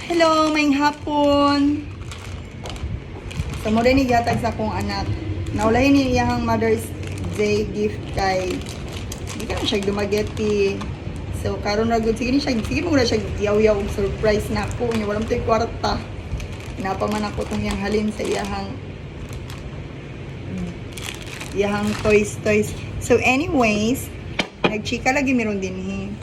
Hello, maayong hapon. So, mo ni gihatag sa akong anak. Naulahin ni iyang Mother's Day gift kay di ka na siya Dumaguete. So, karon ra gud sige ni siya, sige mo na siya yaw-yaw og surprise na ako. Nya wala man to'y kwarta. Napa man ako tong iyang halin sa iyahang iyahang toys toys. So anyways, nagchika lagi meron dinhi.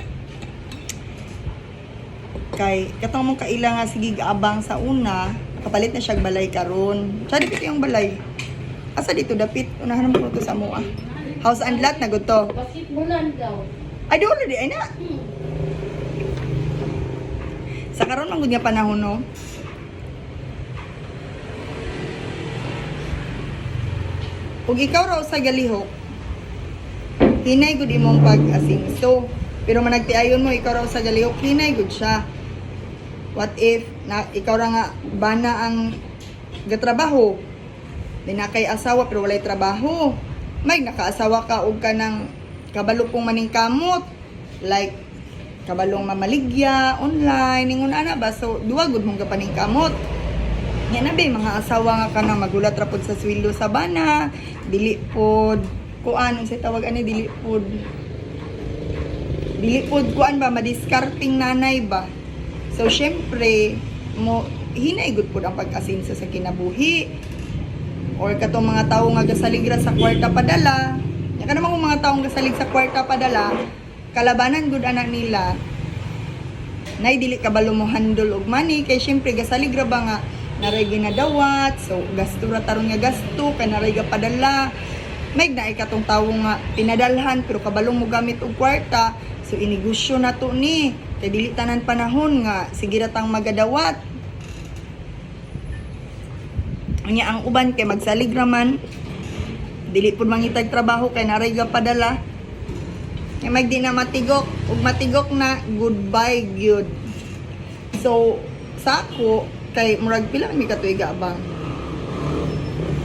Kay katong mong kaila nga sige gaabang sa una, kapalit na siya balay karon. Sa dapit yung balay. Asa dito dapit? Unahan mo to sa mua. House and lot na gud to. Basit bulan daw. Ay do already ay na. Sa karon man gud nga panahon, no. Ug ikaw raw sa galihok, hinay gud imong pag-asingso. Pero managtiayon mo, ikaw raw sa galihok, hinay gud siya. What if na ikaw ra nga bana ang gatrabaho? Di na kay asawa pero walay trabaho. May nakaasawa ka og kanang kabalo pong maningkamot. Like kabalong mamaligya online ningon ana ba, so duwa gud mong gapaningkamot. Nya na ba mga asawa nga kanang magulat ra pod sa sweldo sa bana, dili pod kuan, unsay tawag ani, dili pod kuan ba, madiskarting nanay ba. So syempre mo hinay gud pod ang pag-asinso sa kinabuhi or katong mga tawo nga gasalig ra sa kwarta padala. Nya ka naman kung mga taong gasalig sa kwarta padala, kalabanan gud anak nila nay dili kabalo mo handle og money kay syempre gasalig ra ba nga naray ginadawat, so gasto ra taron nga gasto kay naray gapadala. May naay katong tawo nga pinadalhan pero kabalong mo gamit og kwarta, so inegosyo na to ni kay dili tanan panahon nga sige ra tang magadawat. Unya ang uban kay magsalig ra man, dili pud mangitag trabaho kay naray gapadala. Kay mag di na matigok, ug matigok na, goodbye gyud. So sa ako kay murag pila mi katuig abang?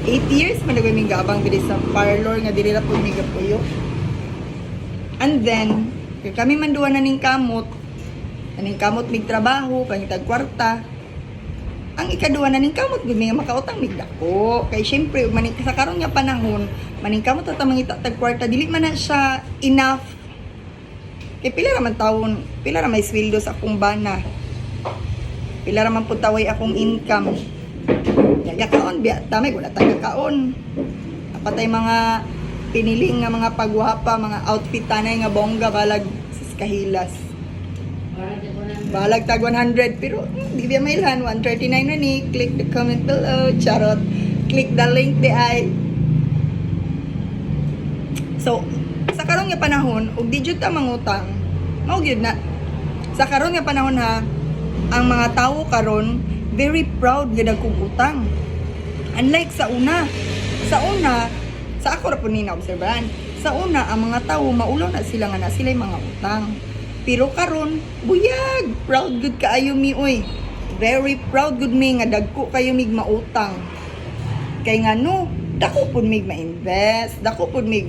8 years man nagay mi gaabang diri sa parlor nga diri ra pud mi gapuyo. And then kay kami man duwa na ning kamot, aning kamot mig trabaho, pangitag kwarta. Ang ikaduha na ning kamot gud mi nga makautang mig dako. Kay syempre ug maning sa karon nga panahon, maning kamot ta mangita tag kwarta, dili man na siya enough. Kay pila ra man tawon, pila ra may sweldo sa akong bana. Pila ra man pud taway akong income. Nagakaon biya ta, may wala tayong kakaon. Apatay mga piniling nga mga pagwapa, mga outfit tanay nga bongga balag sa kahilas. Balag tag 100 pero di biya mailhan 139 na ni. Click the comment below. Charot. Click the link di ay. So, sa karon nga panahon, ug di jud ta mangutang, mao gyud na. Sa karon nga panahon ha, ang mga tawo karon very proud gyud ang kog utang. Unlike sa una. Sa una, sa ako ra po ni naobserbahan. Sa una, ang mga tawo maulaw na sila nga na sila mga utang. Pero karon, buyag, proud gud kaayo mi oy. Very proud gud mi nga dagko kayo mig mautang. Kay nga no, dako pud mig ma-invest, dako pud mig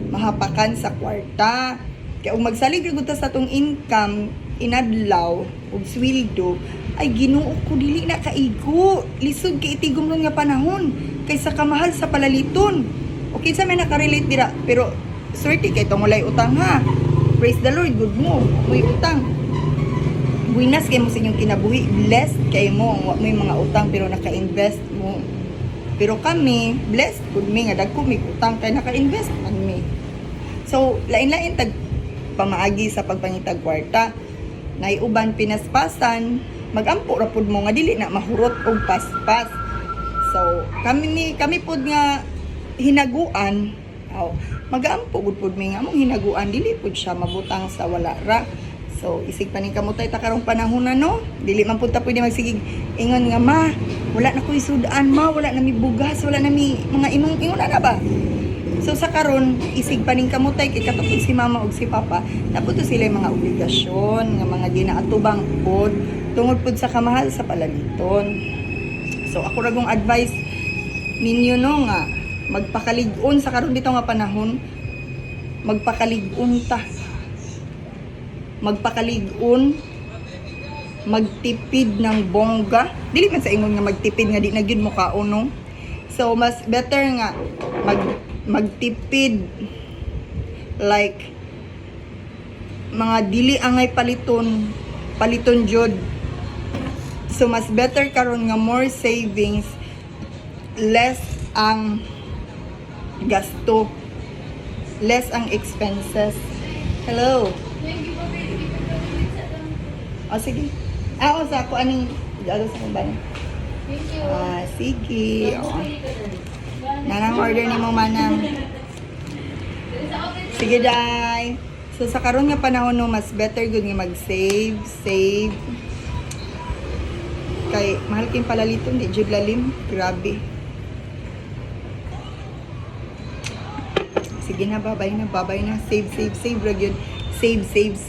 mahapakan sa kwarta. Kay ug magsalig ra gud ta sa atong income inadlaw ug sweldo, ay Ginoo ko, dili na kaigo. Lisod kay itigom ron nga panahon kaysa kamahal sa palaliton. Okay sa may nakarelate dira, pero swerte kay tong walay utang ha. Praise the Lord, good mo. May utang. Buinas kay mo sa inyong kinabuhi, blessed kay mo ang wa mo'y mga utang pero naka-invest mo. Pero kami, blessed pud mi nga dagko mig utang kay naka-invest man mi. So, lain-lain tag pamaagi sa pagpangitag kwarta. Naiuban pinaspasan, magampo ra pud mo nga dili na mahurot og paspas. So, kami pud nga hinaguan, aw, magampo gud pud mi nga among hinaguan dili pud siya mabutang sa wala ra. So, isig pa ning kamutay ta karong panahon na, no. Dili man pud ta pwede magsigig ingon nga, "Ma, wala na ko'y sudan, ma, wala na mi bugas, wala na mi mga imong," ingon na ba. So sa karon isig pa ning kamutay kay katapod si mama ug si papa, napud to sila yung mga obligasyon nga mga ginaatubang pod tungod pod sa kamahal sa palaliton. So ako ra gong advice ninyo no nga magpakalig-on sa karon dito nga panahon, magpakalig-on ta. Magpakalig-on Magtipid ng bongga. Dili man sa ingon nga magtipid nga di na gyud mo kaon, no? So mas better nga magtipid like mga dili angay paliton, paliton jud. So mas better karon nga more savings, less ang gasto, less ang expenses. Hello. O sige. Ah, o sa ako aning ano sa akong bana. Thank you. Ah, sige. O. Nanang order ni mo, manang. Sige, day. So sa karon nga panahon, no, mas better gud nga mag-save, save. Kay mahal kayong palaliton, di jud lalim. Grabe. Sige na, babay na, babay na. Save, save, save ra gyud. Save, save.